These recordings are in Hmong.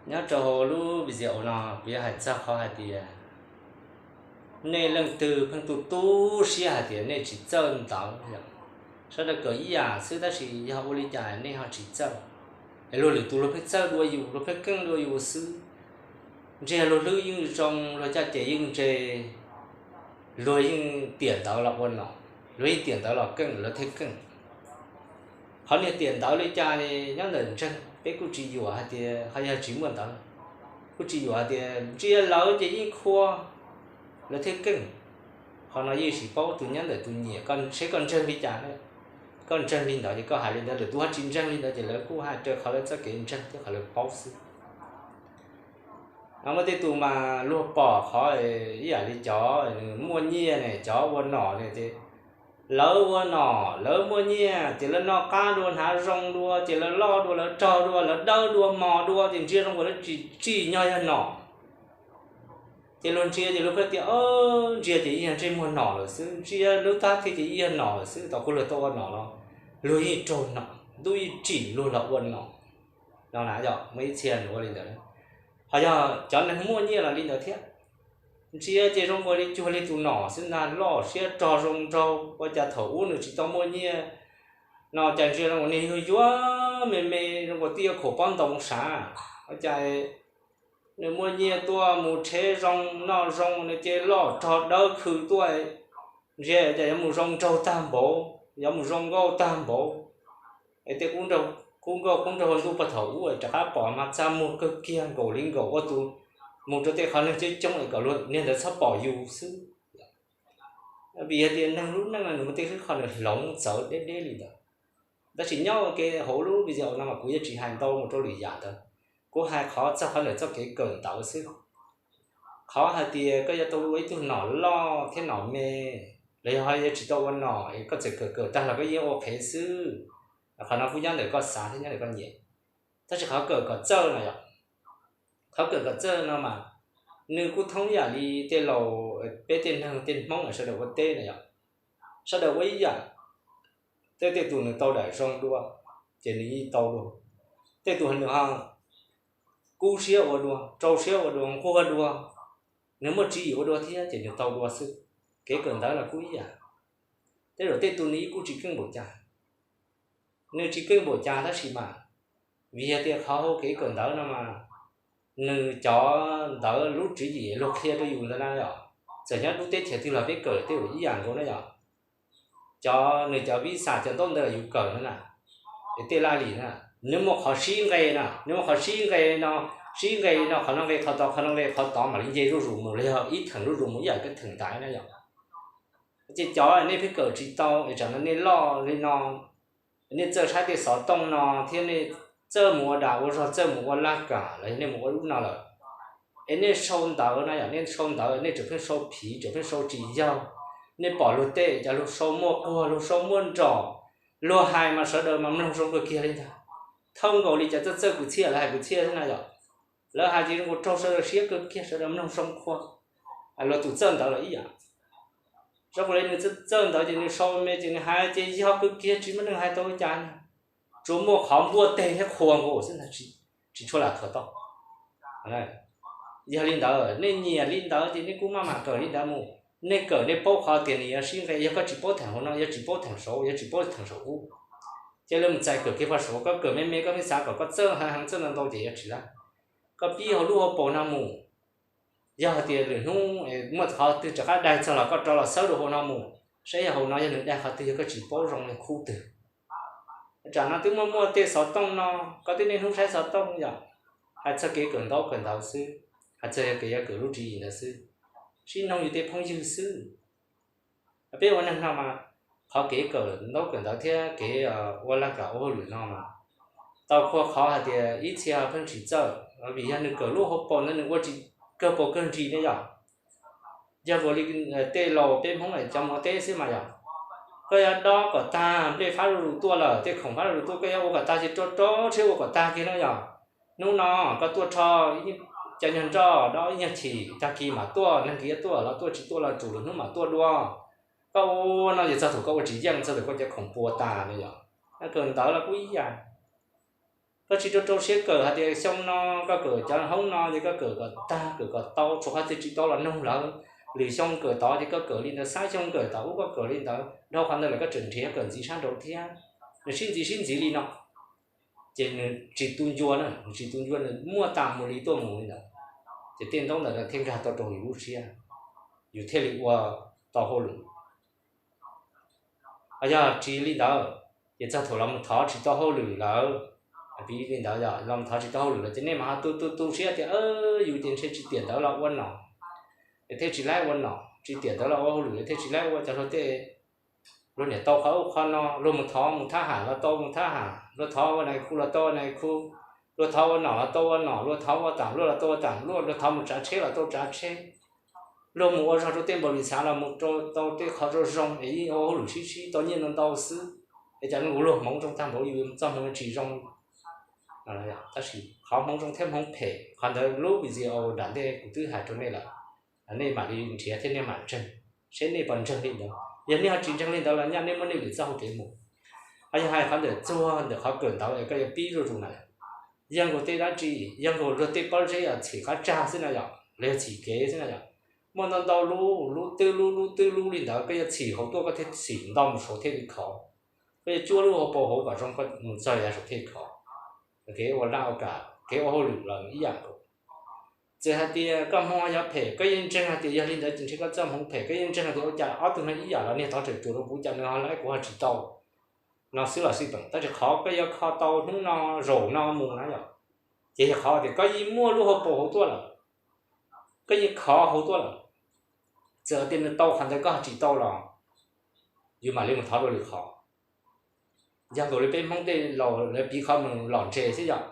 Nyob rau hauv lub video no kuv yuav hais txog qhov hais tias nej leej twg pheej tu tu siab hais tias nej tsis txawj ntawv, sawv daws kawm ib yam xwb tab sis yog ua li cas nej ho tsis txawj? Es luag lwm tus luag pheej txawj dua yus, luag pheej keej dua yus xwb. Ntshe luag hlwb yeej zoo, luag caj ces yeej ntse, luag yeej tiam ntawd los ua nom, luag yeej tiam ntawd los keej, luag thiaj keej. Qhov niag tiam ntawd li cas nyob ntawm ntseeg, peb kuj tsis yuam hais tias ho yog tsis muaj ntawd, kuj tsis yuam hais tias ntsia lawv ces yeej qhua, lawv thiaj keej. Qhov no yeej tsis paub tus nyob ntawm tus nyiam, seb koj ntseeg li cas. Koj ntseeg li ntawd ces koj hais li ntawd, lwm tus ho tsis ntseeg li ntawd ces lawv kuj hais raws qhov lawv txoj kev ntseeg thiab qhov lawv paub xwb. Muaj tej tus mas luag pom qhov ib yam li cov muaj nyiaj ne, cov ua nom ne, ces lawv ua nom lawv muaj nyiaj ces lawv noj qab dua, hnav zoo dua, ces lawv loj dua, lawv rog dua, lawv dawb dua, mos dua, ces ntsia zoo nkaus lawv tsim nyog yog nom. Ces luag ntsia ces luag pheej tias, ntsia ces yeej yog ntsej muag nom lawm xwb, ntsia lub tab thiaj ces yeej yog nom lawm xwb. Thaum kuv luag tau ua nom los luag yeej raug nom, ntuj yeej tsim luag los ua nom no na. Yog muaj ib txhia nws ua li ntawd, ho yog cov neeg muaj nyiaj los li ntawd thiab. Ntsia ces zoo nkaus li cuag li tus nom xwb ntag, loj siab rog zoo nraug, ua cas thaum ub nws tsis tau muaj nyiaj no cas ntsia zoo nkaus niag yuag yuag me me, zoo nkaus twb yuav khaum pob ntoo sav. Ua cas nws muaj nyiaj tuaj mus tsheb zoo noj zoo, nws ces loj rog dawb khw tuaj, ntsia cas yuav mus zoo nraug tag npaum, yuav mus zoo nkauj tag npaum. Es tej qub nkauj qub nraug ntuj pog thaum ub rov qab pom mas txaj muag kawg kiag nkaus li nkaus ua tus mus rau tej qhov neeg coob coob es kom luag niag ntawd txhob pom yus xwb. Vim hais tias neeg lub neej no nws muaj tej qhov nws hloov txawv deb deb li ntawd. Tab sis nyob ua ke hauv lub video no mas kuv yuav tsis hais ntau mus rau lwm yam ntawd, kuv hais qhov txog qhov ntawm txoj kev kawm ntawv xwb. Qhov hais tias koj yuav tau ua ib tug nom loj thiab nom me, los yog yuav tsis tau ua nom es koj txawm kawm kawm tag los koj yeej ua qhev xwb, qhov no kuj nyob ntawm koj xav thiab nyob ntawm koj nyiam. Tab sis qhov kawm kom txawj no yom, qhov kawm kom txawj no mas nws kuj thoob yam li tej laus, peb tej neeg tej Hmoob sawv daws ua teb na yom, sawv daws ua ib yam. Tej tej tus nws tau daim zoo dua ces nws yeej tau dua, tej tus nws ho kub siab ua dua, rau siab ua dua, nquag dua, nws muaj tswv yim ua dua thiab ces nws tau dua xwb. Kev kawm ntawv los kuj ib yam. Tej zaum tej tus nws yeej kuj tsis keej npaum cas, nws tsis keej npaum cas tab sis mas vim yog tias qhov hauv kev kawm ntawv no mas nws cov ntawv lub tswv yim luag qhia rau yus ntawd na yom, txawm nyob lub teb chaws twg los peb kawm tej zaum ib yam nkaus na yom. Cov nws cov vij xam cov ntaub ntawv yus kawm no na, es tej laj lim na, nws muaj qhov sib nqe na, nws muaj qhov sib nqe no, sib nqe no, qhov no nqe qhov tod, qhov no nqe qhov tod mam li nce zuj zus mus los yog ib theem zuj zus mus ib yam koj theem ntaiv na yom. Ces cov nej pheej kawm tsis tau es tsam no nej loj li no, nej txawj saib tej xov tooj no thiab nej txawj mus ua dag ua zog, txawj mus ua laj kam los yog nej mus ua lub no lawm, es nej sau ntawv na yom, nej sau ntawv nej tseem pheej sau phiv, tseem pheej sau tsis yog. Nej pom luag tej cov luag sau muaj quag, luag sau muaj nrom, luag hais mas sawv daws mas mloog zoo kawg kiag li ntag. Thauj nkaus li cov txawj txawj kwv txhiaj lawv hais kwv txhiaj xwb na yom. Lawv hais ces zoo nkaus raug sawv daws siab kawg kiag, sawv daws mloog zoo qhuav. Luag tus txawj ntawv los ib yam, zoo nkaus li nws txawj ntawv ces nws sau me ces nws hais ces yog kawg kiag, tsis muaj neeg hais tau li cas na. Tsuas muaj qhov npuaj teg thiab qhuas nkaus xwb ntag, tsis tshua lam khaws tau. Yog li ntawd nej nyiam li ntawd ces nej kuj maj mam kawm li ntawd mus. Nej kawm nej paub qhov tias nws yuav sib nqe, yog koj tsis paub theem hauv no yuav tsis paub theem saud, yuav tsis paub theem saum ub. Ces lawv mus txais kawm kev pha saud, koj kawm me me koj pheej xav kom koj txawj heev heev txawj ntau ntau ces yuav tsis laib. Koj pib hauv lub hauv paus no mus, yog hais tias lwm hnub muaj qhov twg rov qab daig txog los koj rov los xawb rau hauv no mus, saib yog hauv no yog nws daig qhov twg, yog koj tsis paub zoo li khub twg. Tsam no twb muaj muaj tej xov tooj no, koj twb niaj hnub saib xov tooj yom. Hais txog kev kawm ntaub kawm ntawv xwb, hais txog yog kev yuav kawm lub tswv yim ntawd xwb, sib noog yus tej phooj ywg xwb. Peb ua neeg no mas qhov kev kawm ntaub kawm ntawv thiab kev ua laj kam ua hauj lwm no mas tau qhuas qhov hais tias ib txhia pheej tsis txawj, vim yog nws kawm lub hauv paus ntawd nws ua tsis kawg paus kawg ntsis ne yom. Yog nkaus li tej laus peb Hmoob cov mus ua teb xwb mas yom, koj yuav dob kom tag nplej fab zuj zus tuaj lawm, tej khoom fab zuj zus tuaj, koj yuav ua kom tag ces rau rau siab ua kom tag kiag na yom. Hnub no koj tuaj rho cov nyuag nroj dob ib nyuag chim, tag kis mam tuaj, neeg kiv tuaj los tuaj, tsis tuaj los tsum lwm hnub mam tuaj dua. Koj ua no ces txog thaum koj ua tsis yeej, txog thaum koj cov khoom puas tas na yom. Kawm ntawv los kuj ib yam. Koj tsis rau rau siab kawm hais tias xyoo no koj kawm cov hoob no ces koj kawm kom tag kawm kom tau, tshuav qhov twg tsis tau los nug lawv. Lwm xyoo kawm tod ces koj kawm li ntawd, xya xyoo kawm tom ub koj kawm li ntawd, dhau qhov ntawd lawm koj tseem nrhiav kawm ntxiv sab nraud thiab. Nws sib ntxiv sib ntxiv li no, ces nws tsis tu ncua na, nws tsis tu ncua, nws muaj tas mus li tuaj mus li ntawd. Ces tej ntaub ntawd thiaj nkag tau rau yus lub siab, yus thiaj li ua tau hauj lwm. Yog tsis li ntawd, ces txog thaum los mus thov tsis tau hauj lwm lawm, piv li ntawd yog los mus thov tsis tau hauj lwm lawm ces nej mam ho tu tu tu siab tias yus ces ntshe tsis tiam ntawd los ua nom, es thiaj tsis laib ua nom, tsis tiam ntawd los ua hauj lwm thiaj tsis laib ua cov luag tej, luag niam tau qhov ub qhov no, luag mus thov mus thab ham los tau mus thab ham, luag thov ua nais khu los tau ua nais khu, luag thov ua nom los tau ua nom, luag thov ua tam luaj los tau ua tam luaj, luag thov mus tsav tsheb los tau tsav tsheb, luag mus ua zog rau tej npaum li xav los mus rau tau tej qhov zoo zoo es yeej ua hauj lwm sib sib tau nyiaj ntau ntau xwb. Es cov neeg ua luag hmoov zoo tag npaum yus txoj hmoov tsis zoo. Tab sis qhov hmoov zoo thiab hmoov phem qhov ntawd lub video nram ntej kuv twb hais rau nej lawm, nej mam li nrhiav thiab nej mam ntseeg, seb nej puas ntseeg li ntawd. Yog nej ho tsis ntseeg li ntawd los nyaj nej muaj nej lwm txoj hau kev mus. Ho yog hais qhov ntawm txuag ntawm qhov kawm ntawv es koj yuav pib zuj zus na, yog nkaus tej dab tsi, yog nkaus luag tej pob zeb txhim qab tsag xwb na yom, los yog txhim kev xwb na yom, muaj ntau ntau lub, lub twb lub lub twb lub li ntawd, koj yuav txhim hauv tuaj koj thiaj txhim ntau mus saud thiaj li khov. Koj yuav cuab lub hauv paus hauv kom zoo koj mus txog yav saud thiaj khov. Kev ua laj ua kam, kev ua hauj lwm los ib yam nkaus. Txawm hais tias koj hmoov yuav phem koj yeej ntseeg hais tias yog li ntawd ces ntshe koj txoj hmoov phem, koj yeej ntseeg hais tias ua cas ob tug no ib yam los niag tod tseem tsuas rau kuv, cas nws ho laib kuv ho tsis tau no xwb los xij peem, tab sis qhov koj yuav kho tau hnub no zaum no mus na yom, ces yog qhov tias koj yeej muaj lub hauv paus hauv tuaj lawm, koj yeej khov hauv tuaj lawm. Txawm tias nws tau qhov ntawd koj ho tsis tau los yus mam li mus thov dua lwm qhov. Yog nkaus li peb Hmoob tej laus lawv piv qhov mus lom ntses xwb yom.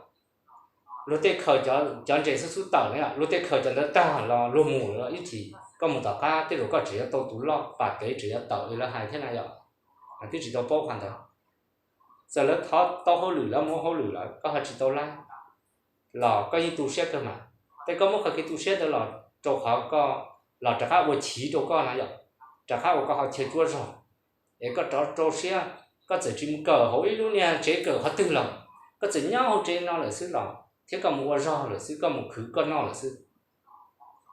Luag tej khaws cov ntses xub xub tawm na yom, luag tej khaws cov ntawd tag los luag mus ib chim, koj mus tom qab tej zaum koj tseem yuav tau tus loj pam kev tseem yuav tawm li lawv hais thiab na yom. Twb tsis tau paub qhov ntawd. Txawm lawv thov tau hauj lwm lawv mus ua hauj lwm lawm koj ho tsis tau laib los koj yeej tu siab kawg mas. Tej koj muab qhov kev tu siab ntawd los rau qhov koj, los rov qab ua chiv rau koj na yom, rov qab ua koj qhov chaw cuab zog. Es koj rov rau siab, koj txawm tsis mus kawm hauv ib lub niag tsev kawm qhov twg lawm, koj txawm nyob hauv tsev no lawm xwb los thiab koj mus ua zog lawm xwb, koj mus khwv koj noj lawm xwb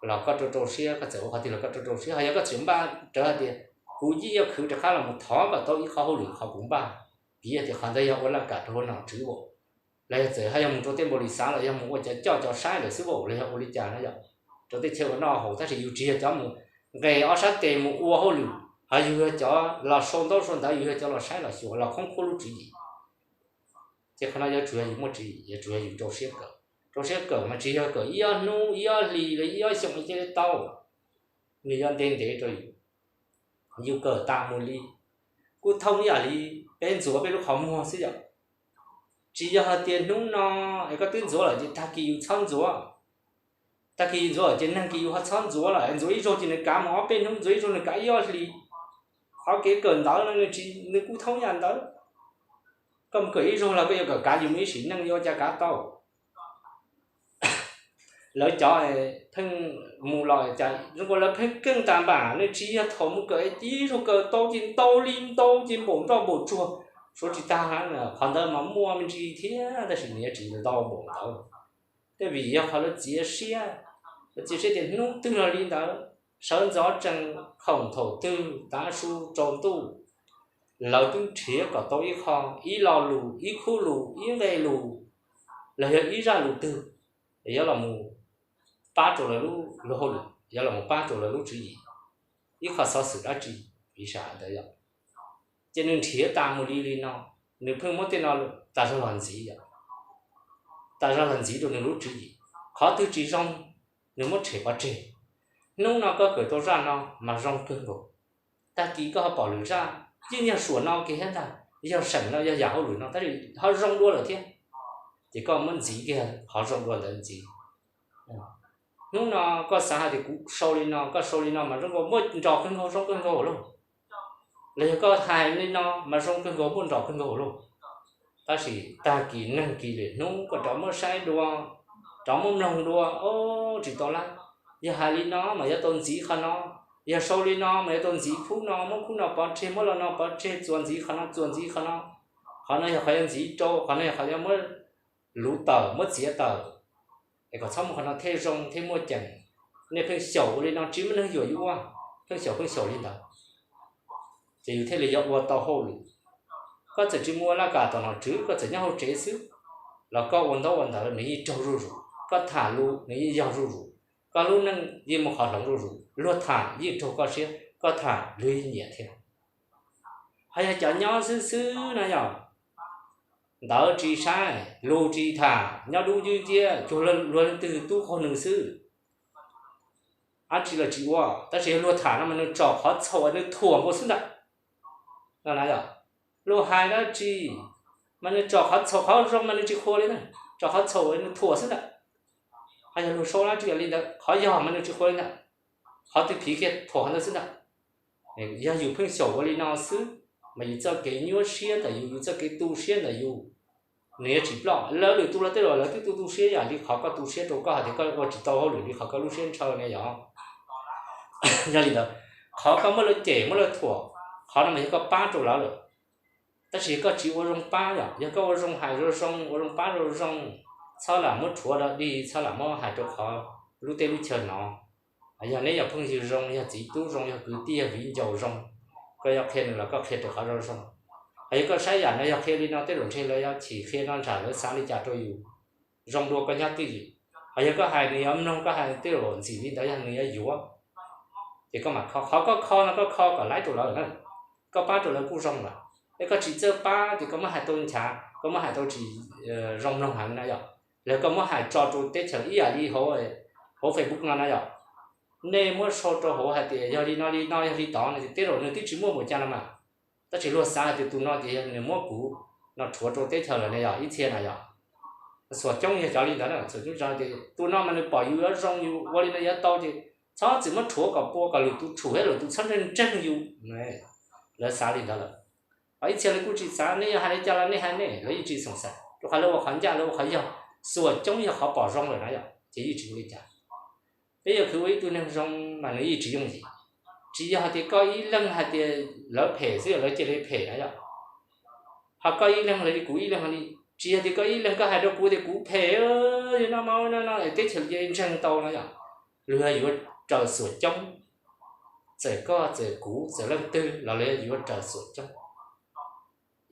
los koj rau rau siab, koj txawm ua qhov twg los koj rau rau siab. Ho yog koj tseem npaj rawv hais tias kuv yeej yuav khwv rov qab los mus thov kom tau ib qho hauj lwm qhov kuv npaj, piv tias qhov ntawd yog ua laj kam rau hauv nom tswv as, los yog txawm ho yog mus rau tej npaum li xav los yog mus ua cov coj cov saib lawm xwb as los yog ua li cas na yom, rau tej chaw ua noj haus, tab sis yus tsis yog cov mus nqes ob sab tes mus ua hauj lwm, ho yus yog cov los sau ntaub sau ntawv, yus yog cov los saib los xyuas los khoob khuab lub tswv yim. Ces qhov no yuav tsum yog yus muaj tswv yim, yuav tsum yog yus rau siab kawm. Rau siab kawm mas tsis yog kawm ib ob hnub ib ob hlis los ib ob xyoo cia li tau, nws yuav ntev ntev rau yus. Yus kawm tas mus li, kuj thooj ib yam li peb ntxuav peb lub qhov muag xwb yom. Tsis yog hais tias hnub no es koj twb ntxuav lawm ces tag kis yus txhob ntxuav. Tag kis yus ntxuav lawm ces nag kis yus ho txhob ntxuav lawm, ntxuav ib zaug ces nws kav mus ob peb hnub, ntxuav ib zaug nws kav ib ob hlis. Qhov kev kawm ntawv no nws tsis, nws kuj thooj ib yam ntawd. Koj mus kawm ib zaug los koj yuav kawm kav yus mus ib sim neej yuav ua cas kav tau. Lawv cov pheej mus los cas zoo nkaus lawv pheej keej tas npam, nws tsis yog thaum mus kawm ib zaug kawm tau ces ntau li ntau ces npaum nroj npaum tsuag, suav tsis tag. Qhov ntawd mas muaj me ntsis thiab tab sis nws yuav tsis ntau npaum ntawd. Tej vim yog qhov lawv txiav siab, lawv txiav siab tias hnub twg los li ntawd, sawv ntxov tsees khoom thaum twg tav su tsaus ntuj, lawv twb nrhiav kom tau ib qho, ib lo lus, ib khub lus, ib nqe lus, los yog ib zaj lus twg, yuav los mus pab rau lawv lub luag hauj lwm, yuav los mus pab rau lawv lub tswv yim, ib qho xov xwm dab tsi, piv xam ntawd yom. Ces nws nrhiav tas mus li li no, nws pheej muab tej no tas zog los ntxiv yom, tas zog los ntxiv rau nws lub tswv yim. Qhov twg tsis zoo, nws muab tshem pov tseg. Hnub no koj kawm tau zaj no mas zoo kawg nkaus, tag kis koj ho pom lwm zaj, yeej yog suam no kiag thiab ntag, yog seem no yog yam hauj lwm no tab sis ho zoo dua lawm thiab, ces koj muab ntxiv kiag qhov zoo dua ntawd ntxiv. Hnub no koj xav hais tias kuv sau li no, koj sau li no mas zoo nkaus muaj nrog kawg nkaus, zoo kawg nkaus lauj. Los yog koj hais li no mas zoo kawg nkaus, muaj nrog kawg nkaus lauj. Tab sis tag kis nag kis lwm hnub koj rov muab saib dua, rov muab mloog dua, o, tsis tau lab. Yog hais li no mas yuav tau ntxiv qhov no, yog sau li no mas yuav tau ntxiv khub no, muab khub no pov tseg, muab lo no pov tseg, txuas ntxiv qhov no, txuas ntxiv qhov no. Qhov no yog qhov yuav ntxiv rau, qhov no yog qhov yuav muab luv tawm, muab txiav tawm, es kom txhob muaj qhov no thiaj zoo thiaj muaj ceem. Nej pheej xyaum ua li no tsis muaj neeg yuam yus ua, pheej xyaum pheej xyaum li ntawd, ces yus thiaj li yuav ua tau hauj lwm. Koj txawm tsis mus ua laj kam tom nom tswv, koj txawm nyob hauv tsev xwb, los koj ua ntaub ua ntawv nws yeej raug zuj zus, koj tham lus nws yeej yog zuj zus, koj lub neej yeej muaj qhov hloov zuj zus. Luag tham yeej raug koj siab, koj tham luag yeej nyiam thiab. Ho yog cov nyob xwb xwb na yog, ntawv tsis saib, lus tsis tham, nyob dub ywb nciab cuag luag leej twg tub qaug nws xwb, dab tsi los tsis ua. Tab sis yog luag tham no mas nws tsom qhov txhaum nws thuam nkaus xwb ntag. No na yog, luag hais dab tsi mas nws tsom qhov txhaum, qhov zoo mas nws tsis qhuas li na, tsom qhov txhaum nws thuam xwb ntag. Ho yog luag sau dab tsi li ntawd, qhov yog mas nws tsis qhuas li ntag, qhov twg phiv kiag thuam qhov ntawd xwb ntag. Yog yus pheej xyaum ua li no xwb, mas yus txoj kev nyuaj siab ntawm yus, yus txoj kev tu siab ntawm yus, nws yuav tsis ploj. Lawv lwm tus los tej zaum lawv twb tu tu siab yam li qhov koj tu siab rau koj hais tias koj ua tsis tau hauj lwm li qhov koj lub siab ntshaw ne yog. Yog li ntawd, qhov koj muab lawv cem muab lawv thuam, qhov no mas yog koj pab rau lawv lawm. Tab sis yog koj tsis ua zoo pab, yog koj ua zoo hais zoo zoo, ua zoo pab zoo zoo, txhob lam muab rhuav dog dig, txhob lam muab hais rau qhov lub teb lub chaw hnov. Yog neb yog phooj ywg zoo, yog txiv tub zoo, yog kwv tij yog viv ncaus zoo, koj yuav qhia nws los koj qhia rau qhov zoo zoo. Hos yog koj saib yam no yog qhia li no tej zaum ntshe lawv yuav chim qhia no ntsam lawv xav li cas rau yus, zoo dua koj nyob twj ywm. Hos yog koj hais nws yuav mloog, koj hais tej zaum ntxim li ntawd yog nws yuav yuav, ces koj mam kho. Qhov koj kho no koj kho kom laib rau lawv na, koj pab rau lawv kuj zoo lawm. Es koj tsis txawj pab ces koj muab hais tau nchav, koj muab hais tau tsis zoo mloog heev na yom, los koj muab hais tso rau teb chaws ib yam li hauv Facebook no na yom. Nej muab sau rau hauv hais tias yog li no li no yog li tod no ces tej zaum nws twb tsis muaj npaum cas no mas, tab sis luag xav hais tias tus no ces yog nws muab kuv no rhuav rau teb chaws lawm ne yom, ib txhia na yom. Xuam coob yog cov li ntawd na, xuam coob cov tias tus no mas nws pom yus yuav zoo yus ua li no yuav tau ces txhob txwm muab rhuav kom pua kom lwm tus tshum thiab lwm tus txhob ntseeg ntseeg yus. Lawv xav li ntawd lawm. Ho ib txhia lawv kuj tsis xav, nej yog hais li cas los nej hais nej, lawv yeej tsis xoom xaim rau qhov lawv ua qhov ncaj lawv ua qhov yog. Xuam coob yog qhov pom zoo lawm na yom, ces yeej tsis ua li cas. Peb yog khwv ua ib tug neeg zoo mas nws yeej tsis yooj yim. Tsis yog hais tias koj ib leeg hais tias lawv phem xwb lawv cia li phem na yom. Ho koj ib leeg los li kuv ib leeg li, tsis yog tias koj ib leeg koj hais rau kuv tias kuv phem, no no no es teb chaws cia li ntseeg tau no yom. Luag yuav raws xuam coob, txawm koj txawm kuv txawm leej twg los lawv yuav raws xuam coob.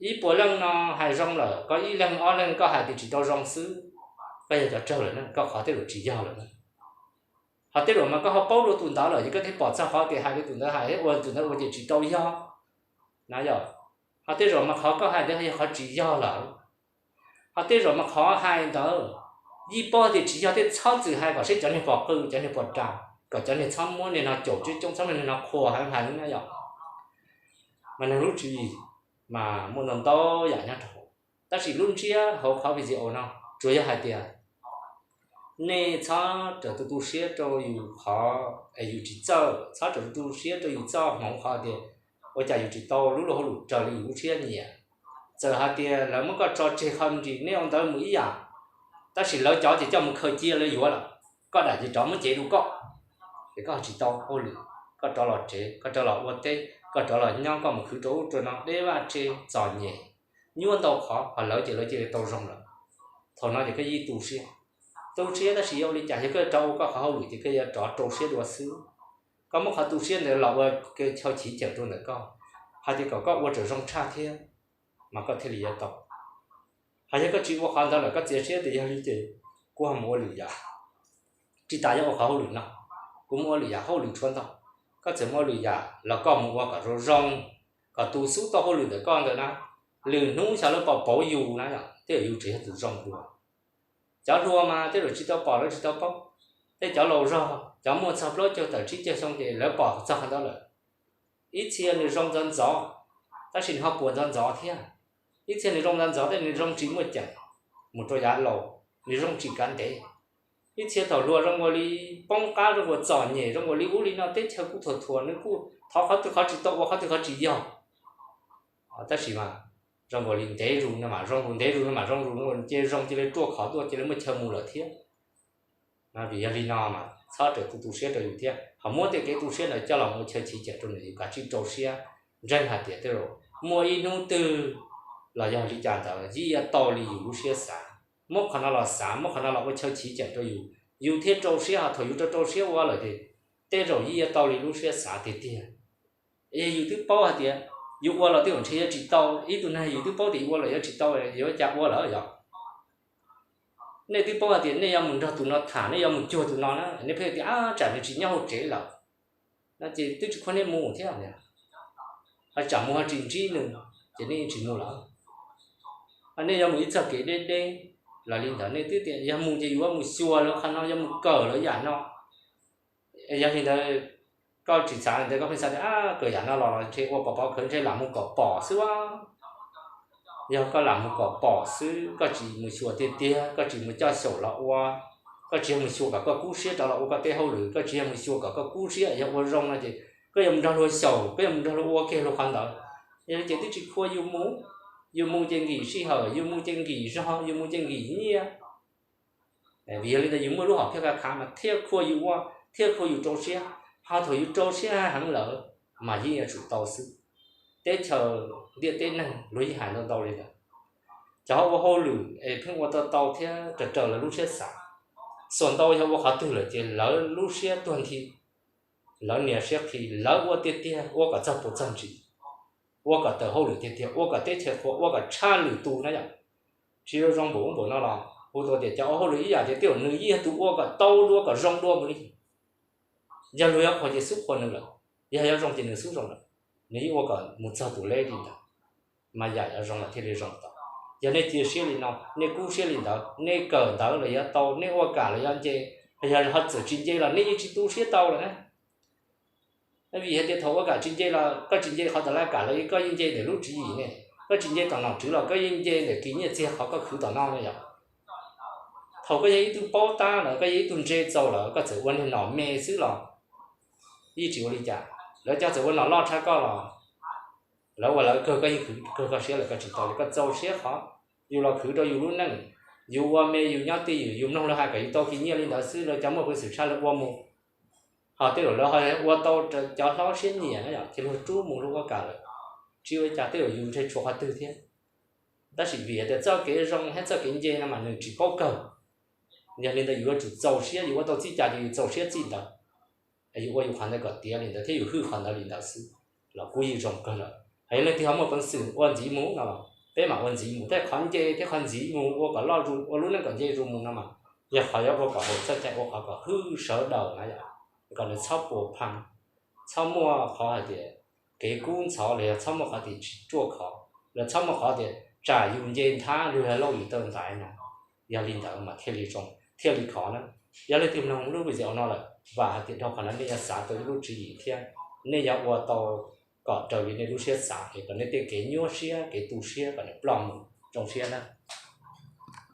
Ib puas leej no hais zoo lawm, koj ib leeg ob leeg koj hais tias tsis tau zoo xwb, koj yog cov raug lawm na, koj qhov tej zaum tsis yog lawm na. Ho tej zaum mas koj ho paub dua tus ntawd lawm ces koj thiaj pom txog qhov tias hais li tus ntawd hais ua tus ntawd ua ces tsis tau yog na yom. Ho tej zaum mas qhov koj hais ntawd yog qhov tsis yog lawm. Ho tej zaum mas qhov hais ntawd yeej paub tias tsis yog, thiaj txhob txwm hais kom seb cov niag pom qw cov niag pom ras, kom cov niag txhob muab niag no caum coob coob, txhob muab niag no qhuas heev heev na yom. Mas neeg lub tswv yim mas muaj ntau ntau yam nyob rau hauv, tab sis lub ntsiab hauv qhov video no tsuas yog hais tias nej txhob rawm tus tu siab rau yus qhov es yus tsis txawj, txhob rawm tus tu siab rau yus txoj hmoov qhov tias ua cas yus tsis tau lub luag hauj lwm raws li yus lub siab nyiam. Txawm hais tias lawv muab koj tso tseg qhov me ntsis nej ua ntawd mus ib yam, tab sis lawv cov ces coj mus khaws cia lawv yuav lawm, koj dam ces rov muab cev rau koj, ces koj tsis tau hauj lwm, koj rov los tsev, koj rov los ua teb, koj rov los nyob, koj mus khwv rau ub rau no deb vaj tse txom nyem, nyuaj ntau qhov, ho lawv ces lawv cia li tau zoo lawm. Thaum no ces koj yeej tu siab, tu siab tab sis yuav ua li cas, yog koj rov ua koj qhov hauj lwm ces koj yuav rov rau siab dua xwb. Koj muab qhov tu siab ntawd los ua chaw chiv cawm rau ntawm koj, hais tias kom koj ua tseem zoo tshaj thiab, mas koj thiaj li yuav tau. Hos yog koj tsis ua qhov ntawd lawm koj txiav siab tias yog li ces kuv ho mus ua lwm yam, tsis tas yuav ua qhov hauj lwm no, kuv mus ua lwm yam hauj lwm tshuav ntau. Koj txawm mus ua lwm yam los koj mus ua kom zoo zoo, kom tus xub tau hauj lwm ntawm koj ntawd na, lwm hnub xyov lawv pom pauv yus na yom, tej zaum yus tseem yog tus zoo dua. Cov hluas mas tej zaum tsis tau pom lawv tsis tau paub, tej cov laus zog cov muaj txog plaub caug tawm tsib caug xyoo ces lawv pom txog qhov ntawd lawm. Ib txhia nws zoo ntxov ntxov, tab sis nws ho puas ntxov ntxov thiab. Ib txhia nws zoo ntxov ntxov tab sis nws zoo tsis muaj ceem, mus rau yav laus, nws zoo tsis kav ntev. Ib txhia thaum hluas zoo nkaus li poob qab, zoo nkaus txom nyem, zoo nkaus li ub li no, teb chaws kuj thuam thuam, nws kuj thov qhov twg qhov tsis tau, ua qhov twg qhov tsis yog. Tab sis mas zoo nkaus li ntev zus no mas zoo zus, ntev zus no mas zoo zus, ces zoo cia li ruaj khov tuaj, cia li muaj chaw mus lawm thiab. Vim yog li no mas txhob rawm tus tu siab rau yus thiab, ho muab tej kev tu siab ntawd coj los mus ua chaw chiv cawm rau ntawm yus, kav tsij rau siab, ntseeg hais tias tej zaum muaj ib hnub twg los yog li cas ntawd yeej yuav tau li yus lub siab xav. Muab qhov no los xav, muab qhov no los ua chaw chiv cawm rau yus, yus thiaj rau siab. Ho thaum yus rau rau siab ua lawm ces tej zaum yeej yuav tau li lub siab xav tiag tiag. Yog yus twb paub hais tias yus ua los tej zaum ntshe yuav tsis tau, ib tug neeg yus twb paub tias yus ua los yuav tsis tau, yuav ua cas ua lawm yog? Nej twb paub hais tias nej yuav mus nrog tus no tham, nej yuav mus cuag tus no na, nej pheej tias, Tsam nws tsis nyob hauv tsev lawm, no ces twb tsis khuav nej mus thiab. Ho tsam mus ho tsis ntsib nws, ces nej yeej tsis mus lawm. Nej yuav mus ib txoj kev deb deb los li ntawd, nej twb tias yog mus ces yuav mus xyuas lawv qhov no, yuav mus kawm lawv yam no. Yog li ntawd, koj tsis xav li ntawd, koj pheej xav tias kawm yam no los los ntshe ua pov pov khawv, ntshe lam mus kom pom xwb a. Yog koj lam mus kom pom xwb, koj tsis mus xyuas tiag tiag, koj tsis mus coj xyaum los ua, koj tsis yog mus xyuas kom koj kub siab rov los ua koj tej hauj lwm, koj tsis yog mus xyuas kom koj kub siab, yog ua zoo no ces koj yuav mus nrog luag xyaum, koj yuav mus nrog luag ua kiag luag qhov ntawd. Yog li ces twb tsis khuav yus mus. Yus mus ces nkim sij hawm, yus mus ces nkim zog, yus mus ces nkim nyiaj. Vim yog li ntawd yus muaj lub hom phiaj khav khav mas thiaj khuav yus ua, thiaj khuav yus rau siab. Ho thaum yus rau siab heev lawm mas yeej yuav tsum tau xwb. Teb chaws ntiaj teb neeg luag yeej hais ntau ntau li ntawd. Cov ua hauj lwm es pheej ua tau tau thiab raws raws lawv lub siab xav, xuas ntau yog ua qhov twg lawm ces lawv lub siab tuag nthi, lawv nias siab qhi, lawv ua tiag tiag, ua kom txog puas txog ntsis, ua kom tawm hauj lwm tiag tiag, ua kom teb chaws qhuav, ua kom tshaj lwm tus na yom. Tsis zoo npaum ub npaum no los hu tau tias cov ua hauj lwm ib yam ces tej zaum nws yeej yog tus ua kom tau dua kom zoo dua mus li. Yog luag yuav qhuas ces xub qhuas nws lawm, yog yuav zoo ces nws xub zoo lawm. Nws yeej ua kom mus txog tus leb li ntawd, mas yam yuav zoo los thiaj li zoo tau. Yog nej cia siab li no, nej kub siab li ntawd, nej kawm ntawv los yuav tau, nej ua kam los yuav nce, yog ho txawm tsis nce los nej yeej tsis tu siab tau lawm na. Vim hais tias thaum ua kam tsis nce los koj tsis nce qhov tom laj kam los koj yeej nce ntawm lub tswv yim ne, koj tsis nce tom nom tswv los koj yeej nce ntawm kis nyiaj txiag qhov koj khwv tom no na yom. Thaum koj yog ib tug paub tab lawm, koj yog ib tug ntse txaus lawm, koj txawm ua niag nom me xwb los yeej tsis ua li cas. Lawv cov txawm ua nom loj tshaj koj los lawv ua lawv kawg, koj yeej khwv kawg koj siab lawm, koj tsis tau li. Koj txaus siab qhov yus los khwv rau yus lub neej, yus ua me yus nyob twj ywm, yus mloog lawv hais kom yus tau kis nyiaj li ntawd xwb, lawv cov muaj peev xwm tshaj lawv ua mus. Ho tej zaum lawv ho ua tau cov hlob siab nyiam na yom, ces luag rub mus luag ua kam lawm. Tsis ua li cas, tej zaum yus ntshe tshuav qhov twg thiab. Tab sis vim tias txoj kev zoo thiab txoj kev nce no mas nws tsis paub kawg. Yog li ntawd yus yuav tsum txaus siab, yus ua tau txij cas ces yus txaus siab txij ntawd. Yus ua yus qhov ntawd kom tiav li ntawd thiab yus hwj qhov ntawd li ntawd xwb los kuj yeej zoo kawg lawm. Hos yog leej twg ho muaj peev xwm ua ntxiv mus no los peb mam ua ntxiv mus, thiab qhov nce thiab qhov ntxiv mus ua kom loj zus, ua lub neej kom nce zus mus no mas yog qhov yuav ua kom haum txoj cai, ua qhov kom hwj sawv daws na yom, kom nws txhob puas pheej, txhob muaj qhov hais tias kev kub ntxhov los yog txhob muaj qhov tias tsis ruaj khov, los txhob muaj qhov tias tsam yus nce nthab luag yog lauj yus taw ntaiv no. Yog li ntawd mas thiaj li zoo thiaj li khov na. Yog leej twg mloog lub video no lawm, vam hais tias dhau qhov no nej yuav xav tau ib lub tswv yim thiab nej yuav ua tau kom raws li nej lub siab xav es kom nej tej kev nyuaj siab kev tu siab kom nws ploj mus. Zoo siab na.